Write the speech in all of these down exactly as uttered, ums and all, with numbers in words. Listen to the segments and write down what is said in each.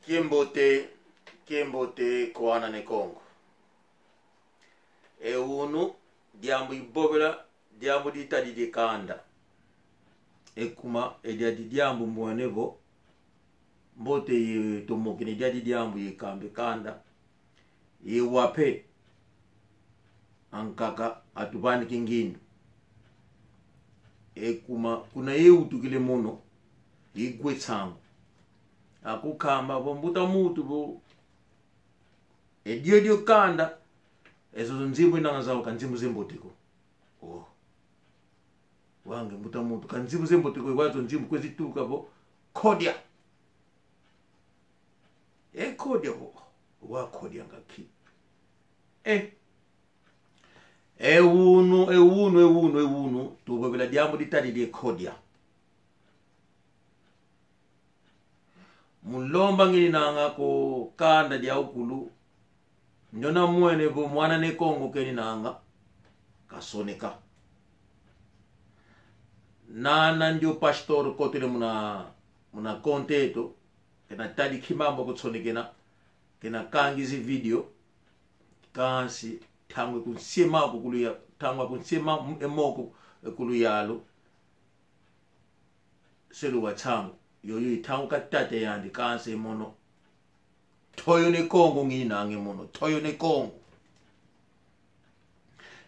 Kiambote, kiambote kwa ana ne Kongo. E unu, diambu ivovela, diambu ditadidi e kanda. E kuma, e diadi diambu mbwene vo, mbote ye tomokene diadi diambu ye kamba e kanda. Ye wau mpe, ankaka atuvani e ngindu. E kuma, kuna yawutukila mono, igwe nsangu. Akukamba vo mbuta muntu vo, e diodio kanda, e zozo nzimbu inanga zau ka nzimbu zambote ko. Oh. Wau nge mbuta muntu, ka nzimbu zambote ko, wau zo nzimbu kwe zituka vo, nkodia. E nkodia vo, wau nkodia nga nki? Eh. E unu, e unu, e unu, e unu, tuvovela diambu ditadidi e nkodia. Mu lomba ngininanga ku kanda diawukulu, ndiona mwene vo mwana ne Kongo keninanga, kasoneka. Nana ndio pastor kotele muna, muna conta eto, kena tadi kimambo kutsonekena, kena kangizi video, kansi ntangu kunsiema kukulu ya, ntangu kunsiema e moko kulu yalu. Se luwa nsangu, yoyo i ntangu ka tata yandi, kansi mono. Ntoyo ne Kongo ngininanga mono, ntoyo ne Kongo.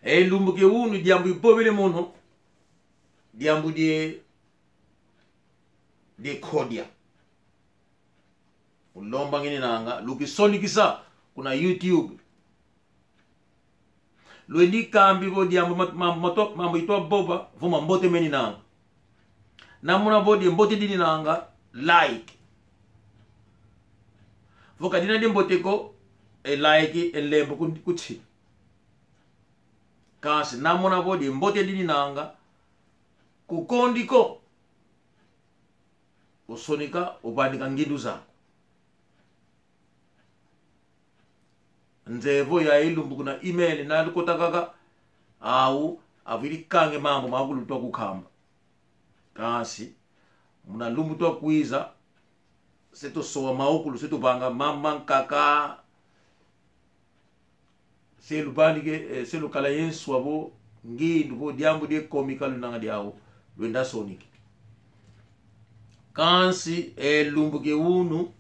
E lumbu kia unu diambu ivovele mono, diambu die, die nkodia. Mu lomba ngininanga, lukisonekesa kuna YouTube. Lwendi kambi vo diambu mat-, mambu mato-, mambu itwa vova, vo mambote meninanga. Na muna vo diambote dininanga, like. Vo ka dina diambote ko, e like, e nlembo kun-, kunsi. Kansi na muna vo diambote dininanga, kukondi ko. Usoneka, uvanika ngindu zaku. Nze vo ya ilumbu kuna email na lukota kaka, au, avili kanga e mambu makulu twa kukamba. Kansi, muna lumbu twa kwiza, se tusowa mawukulu, se tuvanga mambu mankaka, se luvanika, eh, se lukala ye nswa vo, ngindu vo, diambu die komika lunanga diau, lwenda soneka. Kansi, e lumbu kia unu,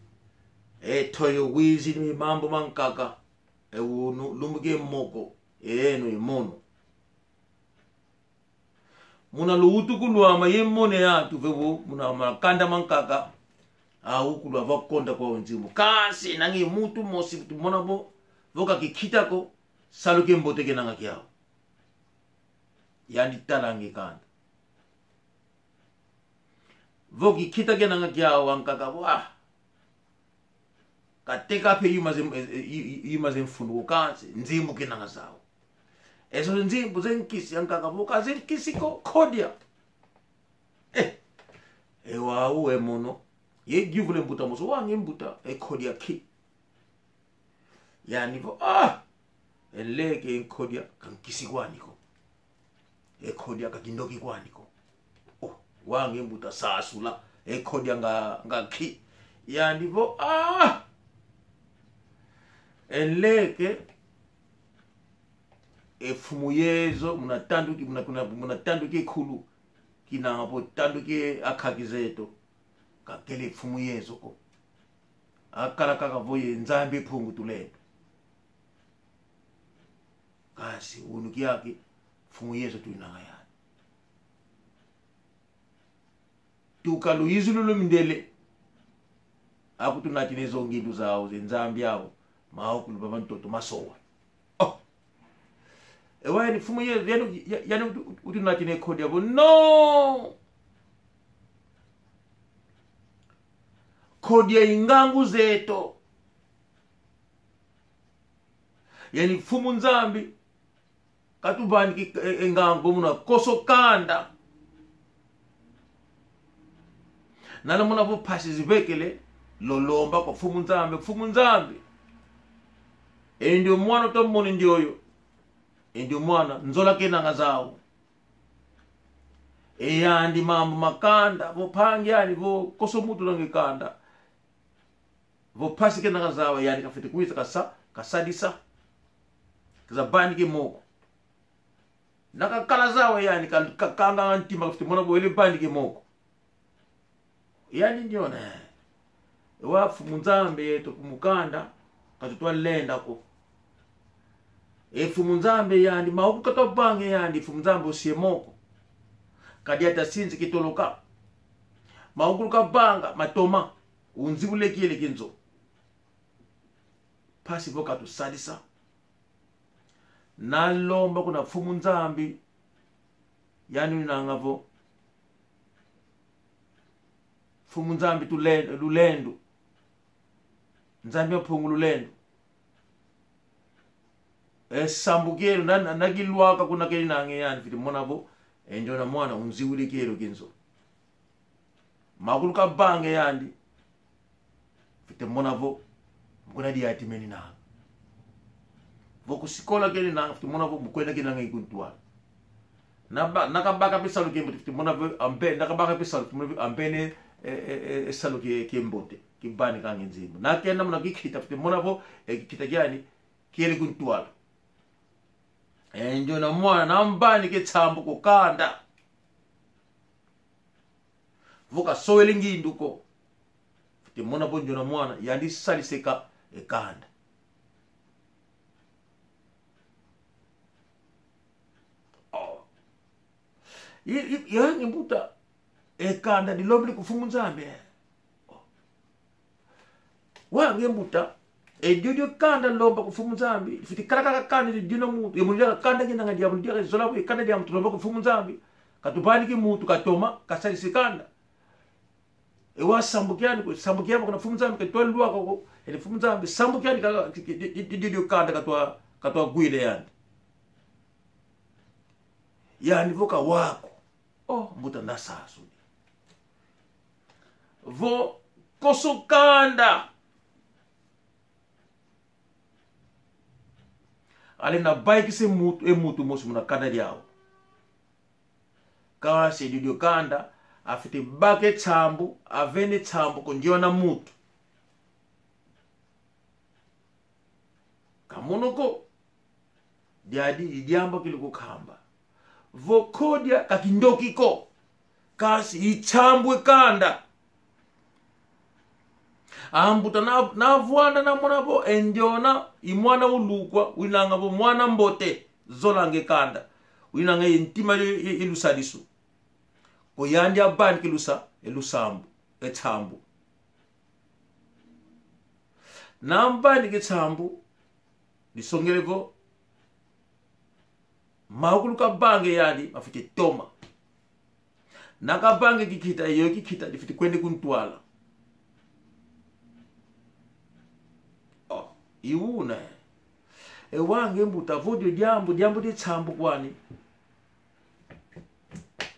e ntoyo wizidi mambu mankaka, e unu, lumbu kia moko, e eno, e mono. Muna luwutuku lwama ye mona e antu vo, muna makanda mankaka, awukulu ava konda kwau nzimbu. Kansi nanga ye muntu mosi tumona vo, vo ka kikita ko, salu kiambote kenanga kiau. Yandi talanga e kanda. Vo kikita kenanga kiau ankaka vo, ah. Kateka mpe yuma za m-, e, e, yu-, yu-, yuma za mfunu ko, kansi nzimbu kenanga zau. E zozo nzimbu za nkisi ankaka vo ka za nkisi ko, nkodia. Eh, e wau e mono. Ye yuvula e mbuta mosi, wau nge mbuta, e nkodia nki? Yandi vo, ah, e nleke, e nkodia ka nkisi kwandi ko. E nkodia ka kindoki kwandi ko. Oh, wau nge mbuta, sasula. E nkodia nga, nga nki? Yandi vo, ah! E nleke, e mfumu Yezu, muna tandu ki, muna, muna, muna tandu kia kulu, kinanga vo tandu kia ankaka zeto, kakele mfumu Yezu ko. Akala kaka vo ye Nzambi Mpungu Tulendo. Kansi unu kiaki, mfumu Yezu tuinanga yandi. Tuka luyizululu mindele. Aku tunatina e zo ngindu zau, ze Nzambi au, mawukulu vava ntoto masowa. Oh! E wau yani mfumu Yezu, yani, ya-, yani utu-, utu-, utunatina e nkodia vo, no! Nkodia i ngangu zeto. Yani Mfumu Nzambi, katuvanika e, e ngangu muna konso kanda. Nana muna vo mpasi zivekele, lulomba kwa Mfumu Nzambi, Mfumu Nzambi. E ndio mwana twamona ndioyo. E ndio mwana, nzola kenanga zau. E yandi mambu ma kanda, vo mpangi yani, vo konso muntu nanga e kanda. Vo mpasi kena kazaya, yandi kafwete kwiza kasa, kasadisa. Kazaya vanika e moko. Na kakala zaya yandi ka, kakanga ntima, kafwete mona vo wele vanika e moko. Yandi ndiona. E wau Mfumu Nzambi yeto ku mukanda, ka tutwa lenda ko. E Mfumu Nzambi yandi, mawonso katwa vanga e yandi, Mfumu Nzambi osia e moko. Kadi ata sinzi kitoloka. Mawonso kavanga, matoma. Unziwula e kiele kia nzo. Mpasi vo katusadisa. Na lomba kuna Mfumu Nzambi, yandi winanga vo Mfumu Nzambi tule-, lulendo. Nzambi a Mpungu lulendo. E sambu kielo na, na, na kilwaka kuna keninanga e yandi, fwete mona vo e ndiona mwana unziwula e kielo kia nzo. Mawonso kavanga e yandi, fwete mona vo mu kuna diati meninanga. Vo ku sikola keninanga, fwete mona vo mu kwenda kinanga i ku ntwala. Na ba-, na kabaka mpe salu kia mbote, fwete mona vo ambe-, na kabaka mpe salu, fwete mona vo ambeni e, e, e, e salu kia, kia mbote, kia vanikanga e nzimbu. Na kenda muna kinkita, fwete mona vo e kinkita kiani kiele ku ntwala. E ndiona mwana na mvanika e nsambu ku kanda. Vo kasowele ngindu ko, fwete mona vo ndiona mwana yandi sadisa e ka-, e kanda. Oh. I, i, yandi mbuta, e kanda dilombele ku Mfumu Nzambi. Oh. Wau nge mbuta, e diodio kanda lomba ku Mfumu Nzambi, fwete kala kaka kanda dia ndiona muntu, ye mu diaka kanda kiena nga diambu, diaka zola vo e kanda diambu tulomba ku Mfumu Nzambi, katuvanika e muntu, katoma, kasadisa e kanda. E wau sambu kiani ko, sambu kiani kuna Mfumu Nzambi, katwa lwaka ko, e Mfumu Nzambi, sambu kiani ka, ki, ki, di, di, di, diodio kanda katwa, katwa wila yandi. Yandi vo ka wau ko. Oh, mbuta nda sasu. Vo konso kanda. Alenda vaikisa e muntu, e muntu mosi muna kanda diau. Kansi e diodio kanda, afwete baka e nsambu, avene nsambu ku ndiona muntu. Ka mono ko. Diadi i diambu kele kukamba. Vo kodia ka kindoki ko. Kansi i nsambu e kanda. Ambuta na, na vwanda na mona vo e ndiona i mwana ulukwa, winanga vo mwana mbote, zolanga e kanda. Winanga ye ntima ye, ye, ye lusadisu. Ko yandi avanika e lusa-, e lusambu, e nsambu. Na mvanika e nsambu, disongele vo mawonso kavanga e yandi, mafwete toma. Na kavanga e kinkita, e yo kinkita difwete kwenda ku ntwala. Oh, i wuna. E wau nge mbuta, vo dio diambu, diambu dia nsambu kwani.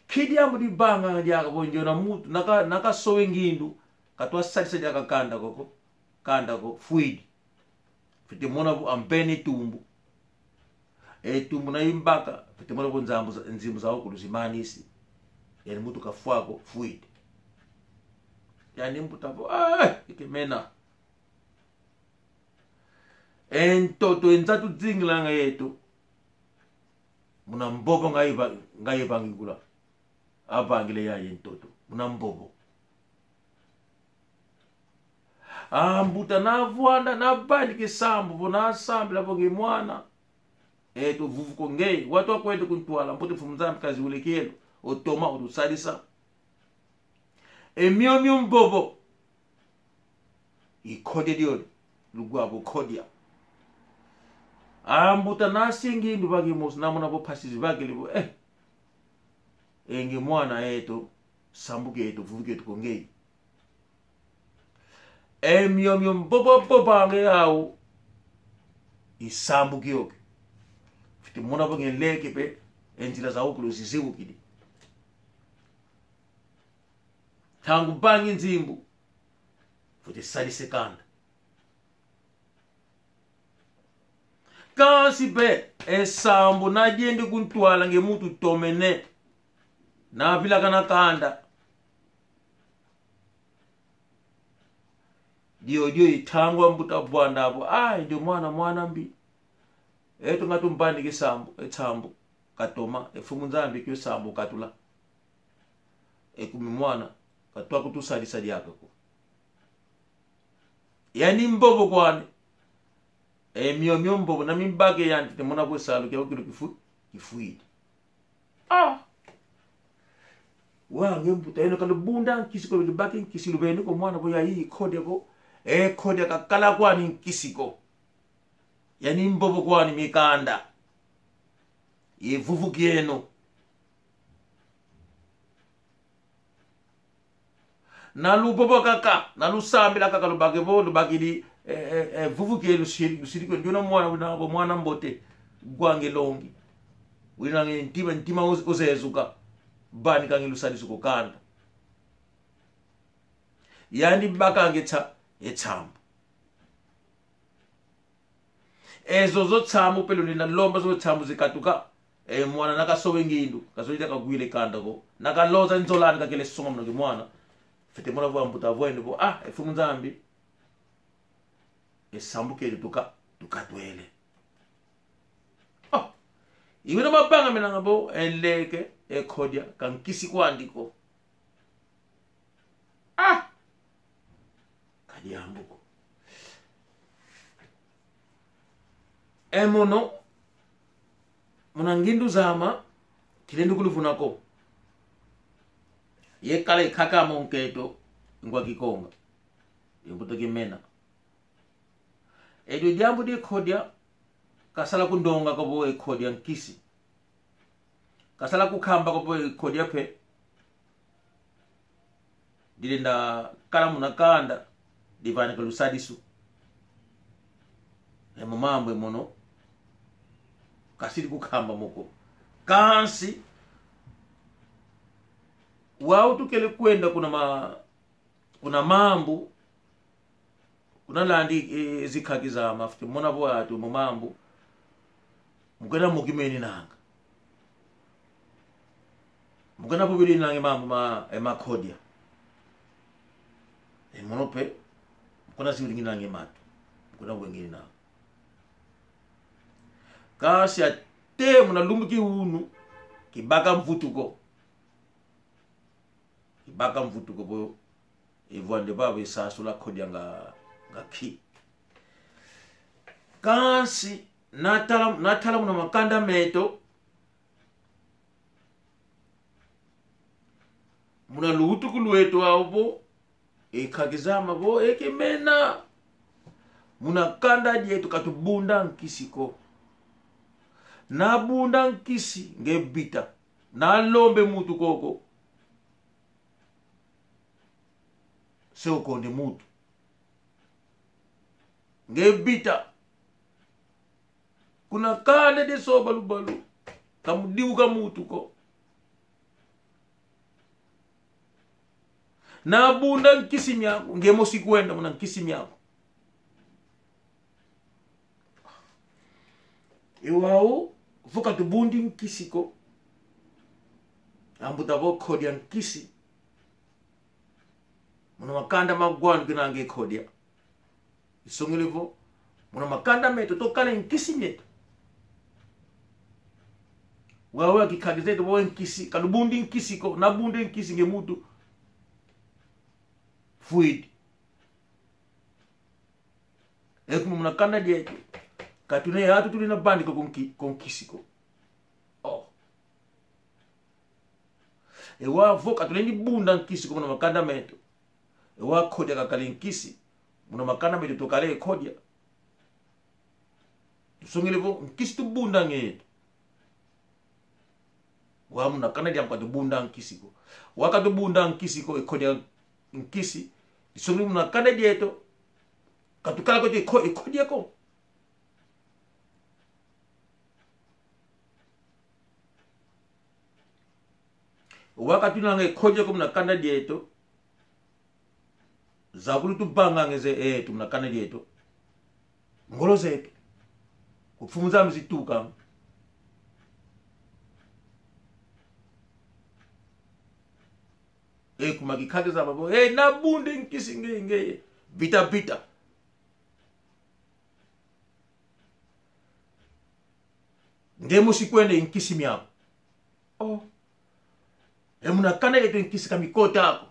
Nki diambu divanga diaka vo ndiona muntu, na ka-, na kasowa e ngindu, katwa sadisa diaka kanda ko, ko. Kanda ko, fwidi. Fwete mona vo ambeni e tumbu. E tumbu na imbaka, fwete mona vo nzambu za-, nzimbu zawonso zimanisi. Yandi muntu kafwa ko, fwidi. Yandi mbuta vo, ah, i ke mena. E ntoto, e nza tuzingilanga yeto. Muna mvovo ngai va-, ngai vangikula. Avangila yayi e ntoto. Muna mvovo. Ambuta na vwanda, na vanika e sambu, vo na sambila vo nge mwana. Yeto vuvu ko ngeye, wau twa kwenda ku ntwala, mbote Mfumu Nzambi kaziwula e kielo, otoma, otusadisa. E miomio mvovo. I kodia diodi, lugwa vo kodia. Ambuta na singi ndu vaki mosi, na mona vo mpasi zivakele vo, eh. E nge mwana yeto, sambu kieto, vuvu kieto ko ngeye. E miomio mvovo vovanga yau, i sambu kiokio. Fwete mona vo nge nleke mpe, e nzila zawonso ziziwukidi. Ntangu vangi nzimbu, fwete sadisa e kanda. Kansi mpe, e sambu na dienda ku ntwala nge muntu tomene. Na vilakana kanda. Dio, dio i ntangu ambuta vwanda vo: "Ah, ndio mwana, mwana mbi. Eto nga tumvanike sambu, e sambu. Katoma, e Mfumu Nzambi kio sambu katula. E kuma mwana, katwa kutusadisa diaka ko." Yandi mvovo kwandi. E mio mio mvovo na mimbake yandi, fwete mona vo salu kiau kilo kifu-, kifwidi. Ah! Wa nge mbuta, yeno ka lubunda nkisi ko, lubaki nkisi, lubeni ko mwana vo yayi nkodia ko. E nkodia kakala kwani nkisi ko. Yandi mvovo kwani mikanda. Ye vuvu kieno. Na luvova kaka, na lusambila kaka, lubake vo, lubakidi, eh, eh, eh, vuvu ke lusiri, lusiri ko, ndiona mwana wina vo mwana mbote, ngwange longi. Winange ntima, ntima uz-, uzezuka. Vani kange lusadisu ko kanda. Yandi bakanga e sa-, e sambu. E zozo sambu mpe lulenda lomba zo sambu zikatuka. E mwana na kasoba e ngindu, kazolele kawila e kanda ko. Na kaloza nzola andi kakele songa muna ke mwana. Fwete mona vo ambuta vo yandi vo: "Ah, e Mfumu Nzambi. E sambu kele tuka, tuka twele." Oh, i wina mavanga menanga vo, e nleke, e nkodia, ka nkisi kwandi ko. Ah! Ka diambu ko. E mono, muna ngindu zame, kilendi kuluvuna ko. Ye kala i nkaka amo nkento, ngwa Kikonga. Ye mbuta Kimena. Edio diambu di nkodia, kasala kundonga ko vo e nkodia nkisi. Kasala kunkamba ko vo e nkodia mpe dilenda kala muna kanda, divanika lusadisu. E mo mambu e mono, kasidi kunkamba mo ko. Kansi, wau tukele kwenda kuna ma-, kuna mambu, kuna landi, e, zinkaki zame, fwete mona vo atu mo mambu, mu kwenda mo kimeninanga. Mu kwenda vo bidi nanga e mambu ma, e ma nkodia. E mono mpe, mu kwenda ziwingi nanga e matu. Mu kwenda wengi nanga. Kansi ate muna lumbu ki unu, kibaka mvutu ko. Kibaka mvutu ko vo, e vwande vava e sasula nkodia nga, nga nki. Kansi, na tala, na tala muna makanda meto, muna luwutuku lweto awu vo, e nkaki zame vo, e Kimena. Muna kanda dieto ka tubunda nkisi ko. Na bunda nkisi nge vita. Na lombe muntu koko, se ukonde muntu. Nge vita. Kuna kanda dia so balu balu, ka mudiuka muntu ko. Na bunda nkisi miaku, nge mosi kwenda muna nkisi miaku. E wau, vo ka tubundi nkisi ko. Ambuta vo nkodia nkisi. Muna makanda ma gwanu kina nge nkodia. Isongele vo, muna makanda meto, tukala ye nkisi mieto. Wau, wau kinkaki zeto vo nkisi, ka lubundi nkisi ko, na bunde nkisi nge muntu fwidi. E kuma muna kanda dieto, ka tuna ye atu tulenda vani ko nki-, ko nkisi ko. Oh. E wau vo ka tulendi bunda nkisi ko muna makanda meto. E wau nkodia kakala ye nkisi. Muna makanda meto tukala ye nkodia. Tusongele vo nkisi tubundanga yeto. Wau muna kanda diame ka tubunda nkisi ko. Wau ka tubunda nkisi ko, e nkodia nkisi. Tusongele muna kanda dieto, ka tukala ko e nko-, e nkodia ko. Wau ka tunanga e nkodia ko muna kanda dieto. Zakulu tuvanganga ze, eh, tu muna kanda dieto. Ngolo zeto. Ku mfumu zame zituka. E kuma kinkaki zame vo, eh, na bunde nkisi nge, nge. Vita, vita. Nge mosi kwenda ye nkisi miaku. Oh. E muna kanda dieto nkisi ka mikota ko.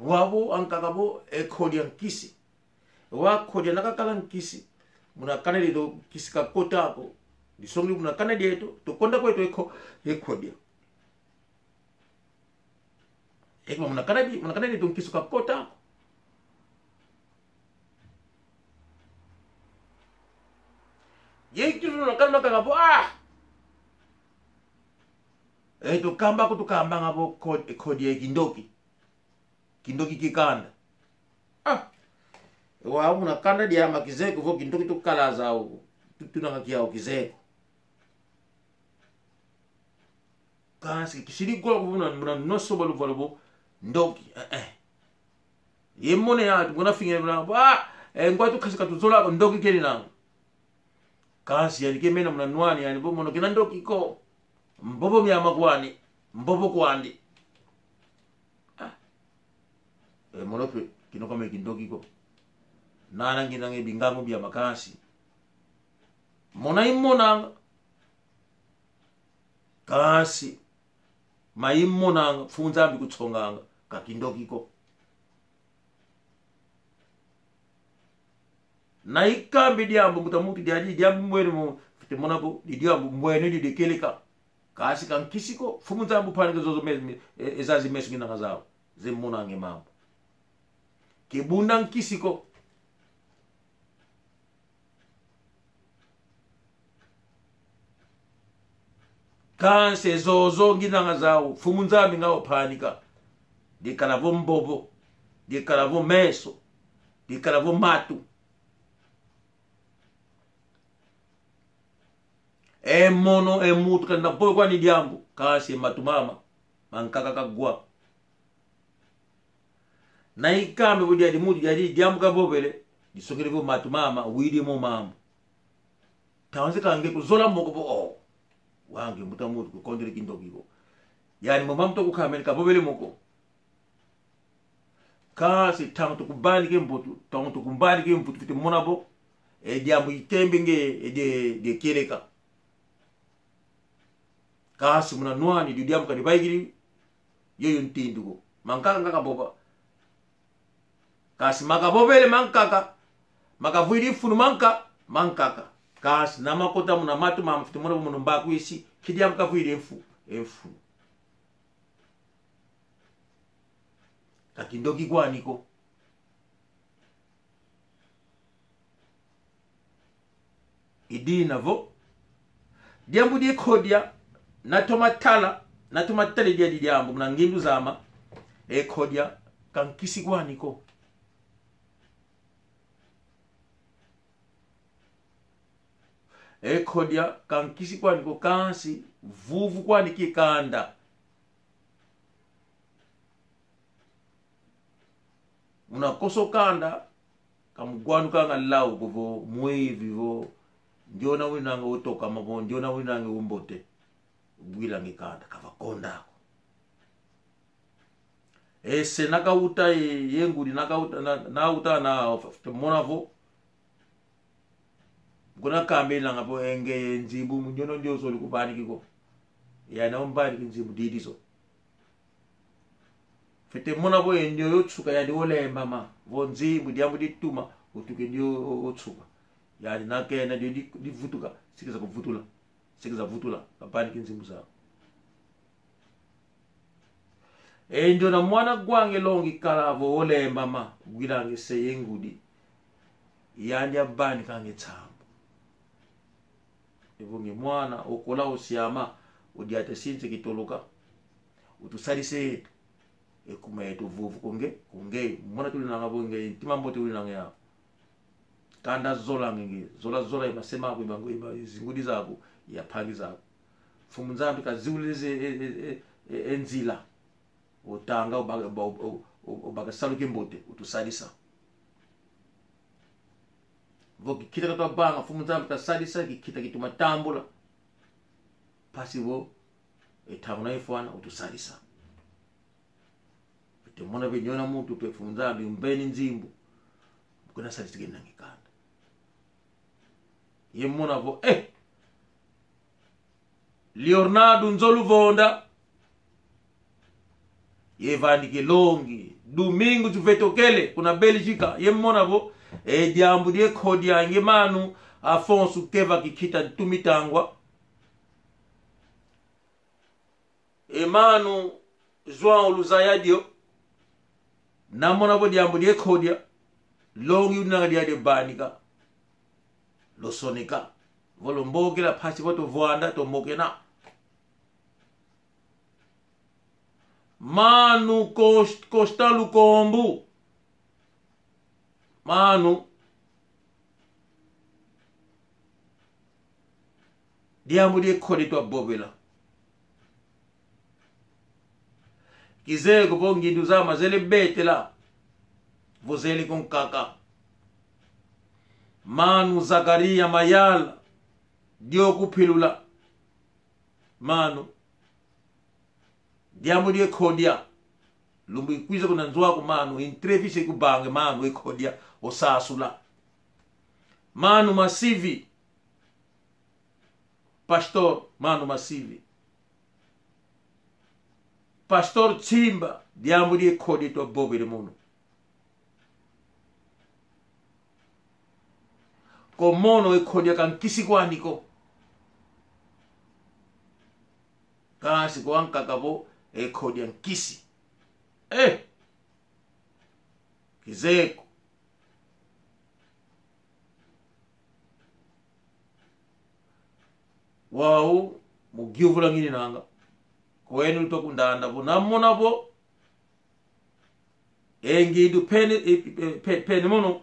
Wau vo ankaka vo e nkodia nkisi. Wau nkodia na kakala nkisi. Muna kanda dieto nkisi ka kota ko. Disongidi muna kanda dieto, tukonda kweto e nko-, e nkodia. E kuma muna kanda di-, muna kanda dieto nkisi ka kota ko. Ye nkisi muna kanda makaka vo, ah! E tukamba ko, tukambanga vo nko-, nkodia e kindoki. Kindoki kia kanda. Ah! Wau muna kanda diama kizeye ko vo kindoki tukala zau. Tu-, tunanga kiau kizeye ko. Kansi kisidi kwa muna, muna noso balu, balu vo ndoki. Eh, eh. Ye mona ya, tukuna finge muna, ah, e ngwa tu kasi ka tuzola ko, ndoki keninanga. Kansi yandi ke mena muna nwa andi, yandi vo mono kena ndoki ko. Mvovo miama kwandi. Mvovo kwandi. Ah. E mono mpe, kina kwame kindoki ko. Nana nginanga e bingangu biama kansi. Mona imonanga. Kansi. Ma imonanga, Mfumu Nzambi kutsonganga. Ka kindoki ko. Na ikambi diambu, mbuta muntu, diadi diambu mbwene mo, fwete mona vo, di diambu mbwene di dikieleka. Kansi ka nkisi ko, Mfumu Nzambi umpanika zozo me-, me-, e-, e zazi meso nginanga zau. Ze monanga e mambu. Ke buna nkisi ko. Kansi zozo nginanga zau, Mfumu Nzambi nga umpanika. Dikala vo mvovo, dikala vo meso, dikala vo matu. E mono, e muntu kanda vo kwani diambu, kansi e matu mama, mankaka kagwa. Na ikambi vo diadi muntu diadi diambu kavovele, disongele vo matu mama, widi mo mambu. Ntangu zankaka nge kuzola mo ko vo, oh, wau nge mbuta muntu kukondele kindoki ko. Yandi mo mambu tukukamene kavovele mo ko. Kansi ntangu tukuvanika e mvutu, ntangu tukuvanika e mvutu, fwete mona vo e diambu itembe nge, e die, die kieleka. Kansi muna nwa andi, di diambu ka divaikidi yoyo ntindu ko. Mankaka nga kavova. Kansi ma kavovele mankaka, ma kavwidi mfunu manka-, mankaka. Kansi na makota muna matu mama, fwete mona vo mono mbakwisi, ki diambu kavwidi e mfu-, e mfunu. Ka kindoki kwani ko. I dina vo, diambu die nkodia, na toma tala, na toma tala diadi diambu, muna ngindu zama, e nkodia, ka nkisi kwani ko. E nkodia, ka nkisi kwani ko kansi, vuvu kwani kia kanda. Muna konso kanda, ka mugwanukanga lau ko vo, mwivi vo, ndiona winanga utokama vo, ndiona winanga umbote. Wila nge kanda, kavakonda ko. E se na kawuta ye, ye ngudi na kawuta, na, na wuta na, fwete mona vo. Kuna kambilanga vo e nge nzimbu mu nyono ndio zole kuvaniki ko. Yandi umvaniki nzimbu didi zo. Fwete mona vo e ndio yo nsuka yandi ulembama. Vo nzimbu diambu dituma, utuka e ndio o, o nsuka. Yandi na kena ndio di, divutuka, se kiza kuvutula. Se kiza vutula, kavaniki nzimbu zau. E ndiona mwana gwanga e longi kala vo ulembama, wilanga e se ye ngudi. Yandi avanikanga e nsambu. E vo nge mwana, okola osiama, odiata sinse kitoloka. Utusadisa yeto. E kuma yeto vuvu ko nge, ko nge, mwana tulinanga vo nge, ntima mbote ulinanga yau. Kanda zola nge, zola, zola e mase maku, e bangu, e ba-, e zingudi zaku, ye ampangi zaku. Mfumu Nzambi kaziwulila e, e, e, e, e nzila. Otanga, oba-, oba-, o-, o-, obaka salu kia mbote, utusadisa. Vo kinkita katwa vanga, Mfumu Nzambi kasadisa, kinkita kitoma tambula. Mpasi vo, e ntangu na ifwana, utusadisa. Fwete mona vo ndiona muntu mpe Mfumu Nzambi umveni nzimbu. Kuna sadi tikena ngikanda. Ye mona vo, eh! Leonardo Nzoluvonda. Ye vani ke longi. Domingo Juvetokele, kuna Bélgica. Ye mona vo, e diambu die kodia nge manu Afonso Keva Kikita Ntumitangwa. E manu João Luzaya dio. Na mona vo diambu die kodia, longi una dia de banika. Lusonika. Vo lumbokela mpasi vo tuvwanda, tumokena. Manu Cost-, Costa Lukombo. Manu. Diambu die kodia twavovela. Kizeye ko vo ngindu zame zele betela. Vo zele ku nkaka. Manu Zakaria Mayala. Dio kupilula. Manu. Diambu die kodia. Lumbu ikwiza kuna nzo aku manu, entrevista ikuvanga manu, e kodia osasula. Manu Masivi. Pastor Manu Masivi. Pastor Tsimba, diambu die kodia twavovele mono. Ko mono e kodia ka nkisi kwani ko. Kansi kwa nkaka vo e kodia nkisi. Eh! Kizeye ko. Wau, mu yuvula ngininanga. Ko eno lutwa kundanda vo, na mona vo. E ngindu pene, e, e, pe-, pene mono.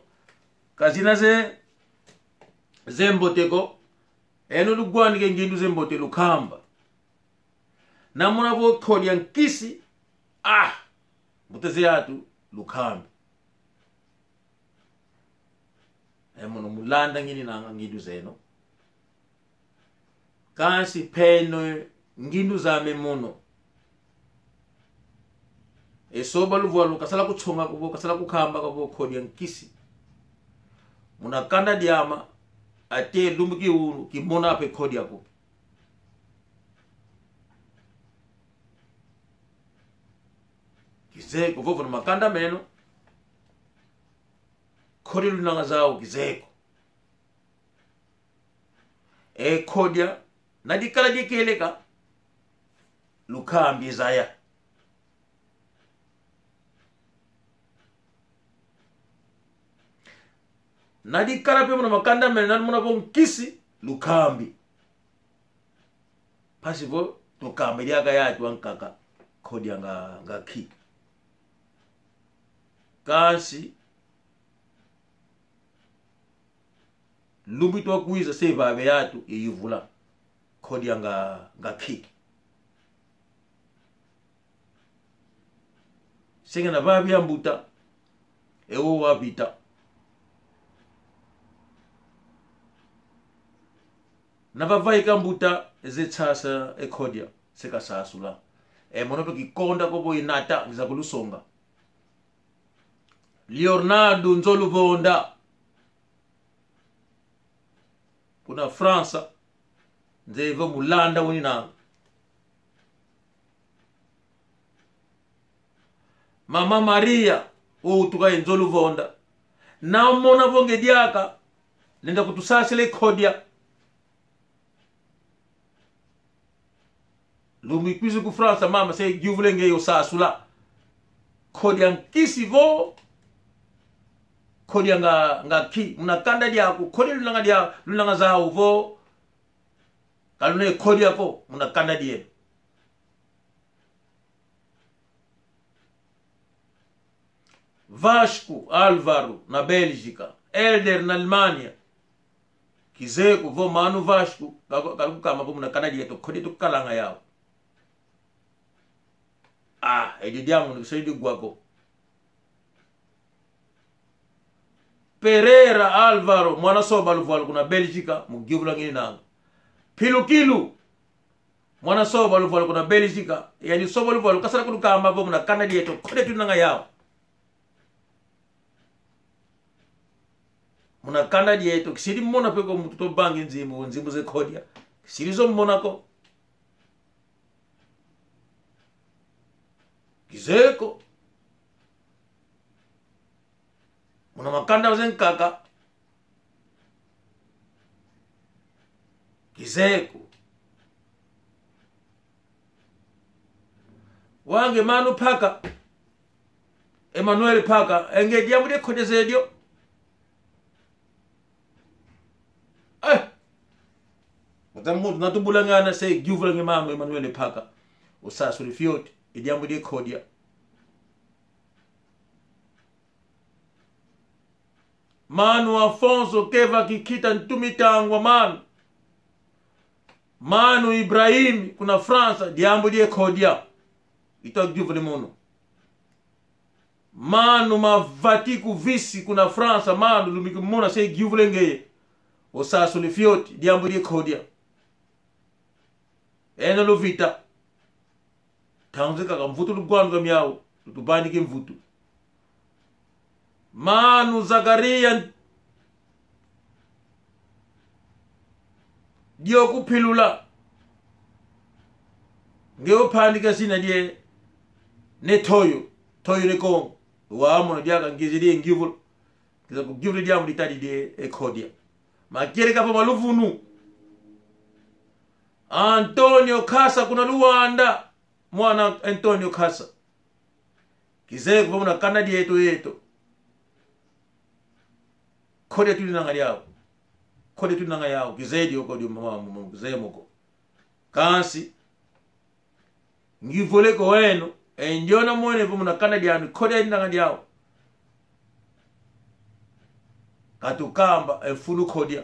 Ka zina ze, ze mbote ko. Eno lugwanike ngindu ze mbote lukamba. Na mona vo kodia nkisi. Ah! Mbuta ze atu, lukambi. E mono mu landa ngininanga ngindu zeno. Kansi peno ngindu zame mono. E Soba Luvwalu kasala kutsonga ko vo, kasala kukamba ko vo kodia nkisi. Muna kanda diame, ate lumbu ki unu, kimona mpe kodia ko. Kizeye ko vo vana makanda meno. Kodia lunanga zau kizeye ko. E kodia, na dikala dikieleka, lukambi zaya. Na dikala mpe muna makanda mena, na muna vo nkisi, lukambi. Mpasi vo, tukamba diaka ya atu ankaka, kodia nga, nga nki. Kansi, lumbu itwa kwiza se vava ya atu iyuvula. Kodia nga, nga nki. Senga na vava ya mbuta. E wo wavita. Na vavaika mbuta, e ze nsasa e kodia, se kasasula. E mono mpe kikonda ko vo inata, ngiza kulusonga. Leonardo Nzoluvonda. Kuna França, nzeye vo mu landa wina. Mama Maria, o utuka ye Nzoluvonda. Na mona vo nge diaka, lenda kutusasila e kodia. Lumbu ikwiza ku França, mama, se yuvula nge yo sasula. Kodia nkisi vo, kodia nga, nga nki, muna kanda diaku, kodia lunanga dia, lunanga zau vo, ka luna ye kodia ko, muna kanda dieno. Vasco Álvaro na Bélgica, Helder na Alemanha. Kizeye ko vo mano Vasco, ka, ka, ka lukukamba vo muna kanda dieto, kodia tukalanga yau. Ah, edi diambu ni kisedi gwa ko. Pereira Álvaro, mwana Soba Luvwalu kuna Bélgica, mu yuvula ngininanga. Pilukilu, mwana Soba Luvwalu kuna Bélgica, yani Soba Luvwalu kasala kulukamba vo muna kanda dieto, kodia tunanga yau. Muna kanda dieto, kisidi mona mpe ko muntu to vangi nzimbu, nzimbu za Nkodia. Kisidi zo mona ko. Kizeye ko. Muna makanda za nkaka. Kizeye ko. Wau nge Manu Mpaka. Emmanuel Mpaka. E nge diambu dia Nkodia zeye dio. Eh! Mata muntu na tubulangana se yuvula nge mama Emmanuel Mpaka. Osasula fioti, e diambu dia Nkodia. Manu Afonso Keva Kikita Ntumitangwa, manu. Manu Ibrahim kuna França, diambu dia Nkodia. Ito yuvula mono. Manu Mavatiku Visi kuna França, manu lumiki mona se yuvula ngeye. Osasula fioti, diambu dia Nkodia. Eno luvita. Ntangu zankaka mvutu lugwanduka miau, lutubandiki mvutu. Manu Zakaria Dioku Pilula. Nge umpandika zina die Ne Toyo, Toyo Ne Kongo. Wau mono diaka ngizidi e ngiyuvulu. Kiza kuyuvula diambu ditadidi e Nkodia. Makieleka vo ma luvunu. Antonio Kasa kuna Luanda. Mwana Antonio Kasa. Kizeye ko vo muna kanda dieto yeto. Nkodia tuninanga diau. Nkodia tuninanga yau. Kizeye dio ko dio mama, mama, kizeye mo ko. Kansi. Ngiyuvula ko eno. E ndiona mwene vo muna kanda diandi, Nkodia tuninanga diau. Katukamba, e mfunu Nkodia.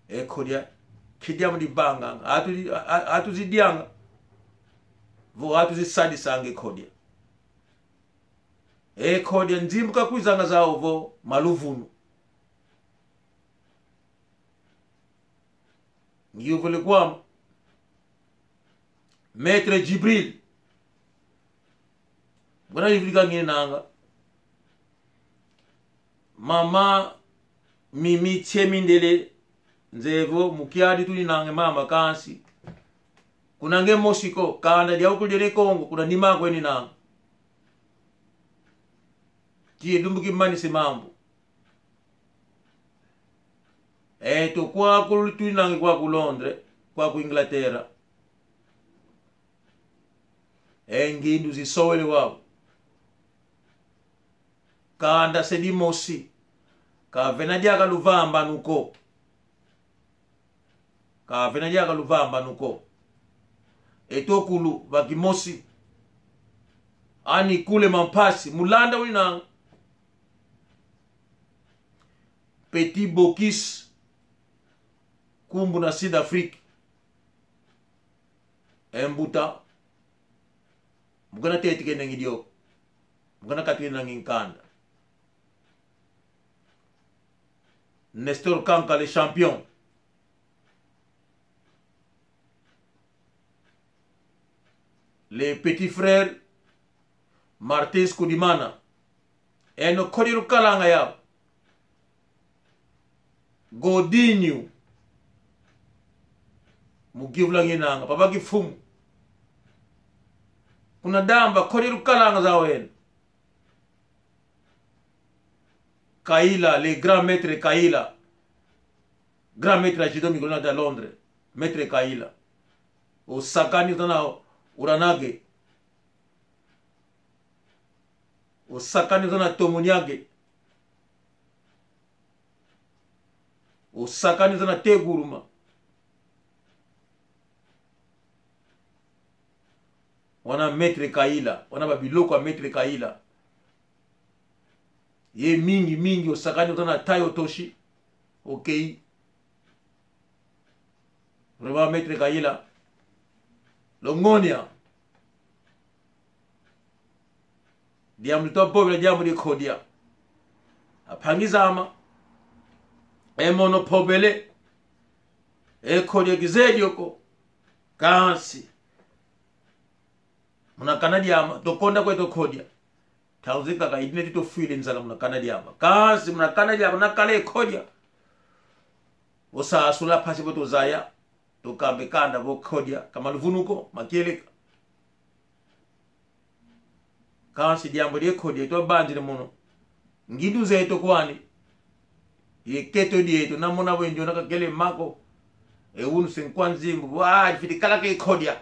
E Nkodia. Nki diambu divanga. Atu, a-, a-, atu zidianga. Vo atu zisadisanga e Nkodia. E Nkodia nzimbu kakwizanga zau vo ma luvunu. Ngiyuvula kwame. Maître Djibril. Bwana yuvula ngininanga. Mama Mimi Tsemindele. Nzeye vo mu kiadi tuninanga mama kansi. Kuna nge mosi ko, kanda diawu kulu dia Ne Kongo, kuna nima kweninanga. Tii lumbu kimanisi mambu. Eto kwaku tuninanga kwaku Londres, kwaku Inglaterra. E ngindu zisowele wau. Kanda se dimosi. Kavena diaka luvambanu ko. Kavena diaka luvambanu ko. Eto kulu va kimosi. Ani kule mampasi. Mu landa wina. Petit Bokis. Nkumbu na Sud Afrique. E mbuta. Mu kana teti kenanga dio. Mu kana kati kenanga nkanda. Nestor Kanka, le champion. Le petit frère Martins Kudimana. Eno Nkodia lukalanga yau. Godinho. Mu kiyuvula ngininanga. Papa Kifumu. Kuna Damba, Nkodia lukalanga zau eno. Kaila, le grand maître Kaila. Grand maître ya judo mikolo na ta Londres. Maître Kaila. Osakani zona Uranage. Osakani zona Tomoniage. Osakani zona Teguruma. Wana Maître Kaila, wana ba biloko ya Maître Kaila. Ye mingi, mingi, osakani ozana Tayo Toshi. Ok. Vraiment, Maître Kaila. Longonya. Diambu tuvovela, diambu dia Nkodia. Ampangi zame. E mono mpovele. E Nkodia kizeye dio ko. Kansi. Muna kana diame, tukonda kweto Nkodia. Tauze kaka idina ti tufwila e nzala muna kanda diaba. Kansi muna kanda diaba na kala e nkodia. Vo sasula mpasi vo tuzaya, tukamba e kanda vo nkodia ka ma luvunu ko, ma kieleka. Kansi diambu dia e nkodia twabanzila mono. Ngindu zeto kwani. Ye nkento dieto, na mona vo e ndiona kakele mako. E unu se nkwa nzimbu, wa, fwete kala e nkodia.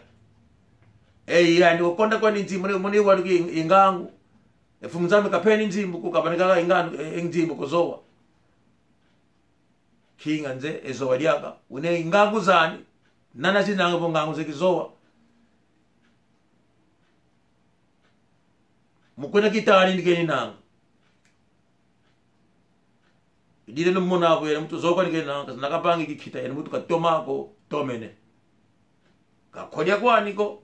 E, yandi wakonda kwani nzimbu, mone, mone wanu ki ngangu. E Mfumu Nzambi kampeni nzimbu ko, kavanika e ngangu, e, e nzimbu ko zowa. Kinga nze, e zowa diaka. Wina e ngangu zani. Nana zinanga vo ngangu ze kizowa. Mu kwenda kitani ndi keninanga. Idina lumona vo yandi muntu zowa kwani keninanga, na kavangi kinkita, yandi muntu katoma ko, tomene. Ka nkodia kwani ko.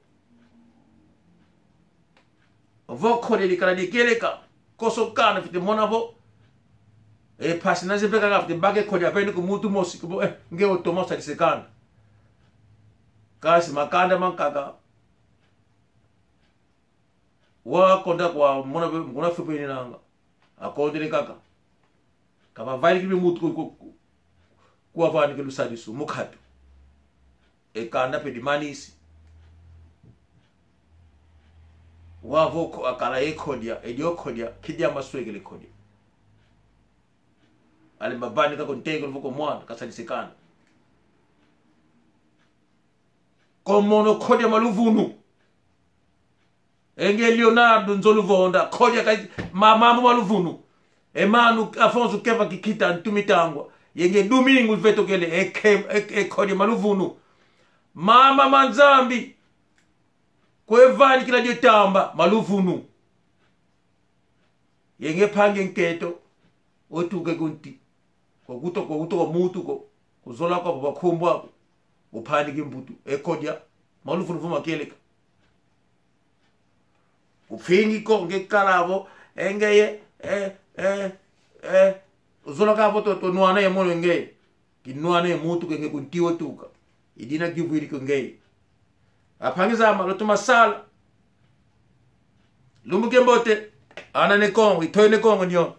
Vo nkodia dikala dia kieleka, konso kanda fwete mona vo e mpasi na zimpe kaka fwete baka e nkodia veni ku muntu mosi ko vo, eh, nge otoma osadisa e kanda. Kansi makanda mankaka. Wakonda kwa mona vo, muna fwe peninanga. Akondele kaka. Ka vavanikidi muntu ku, ku, ku, ku wavanikidi lusadisu, mu nkatu. E kanda mpe dimanisi. Wau vo ko akala e nkodia, e dio nkodia, nki diambu aswekele e nkodia? Alemba vanika ko nteko vo ko mwana, kasadisa e kanda. Ko mono nkodia ma luvunu. E nge Leonardo Nzoluvonda, nkodia ka, ma, mambu ma luvunu. E mano Afonso Keva Kikita Ntu Mitangwa. Ye nge Domingo Vetokele, e ke, e, e nkodia ma luvunu. Mama ma Nzambi, kwe vanikila dio tamba, ma luvunu. Ye nge mpangi nkento, otuka ku nti. Kwa kuto, kwa kuto kwa muntu ko, kuzola kwa baba nkumbu aku, upaniki mbutu, e nkodia, ma luvunu vo ma kieleka. Ufingi ko, nge kala vo, e ngeye, e, e, e, uzola ka vo to, to nwana ye mono ngeye. Kinwana ye muntu ko nge ku nti otuka. Idina kivwidi ko ngeye. Ampangi zame, lutoma sala. Lumbu kiambote, ana Ne Kongo, itoyo Ne Kongo nio.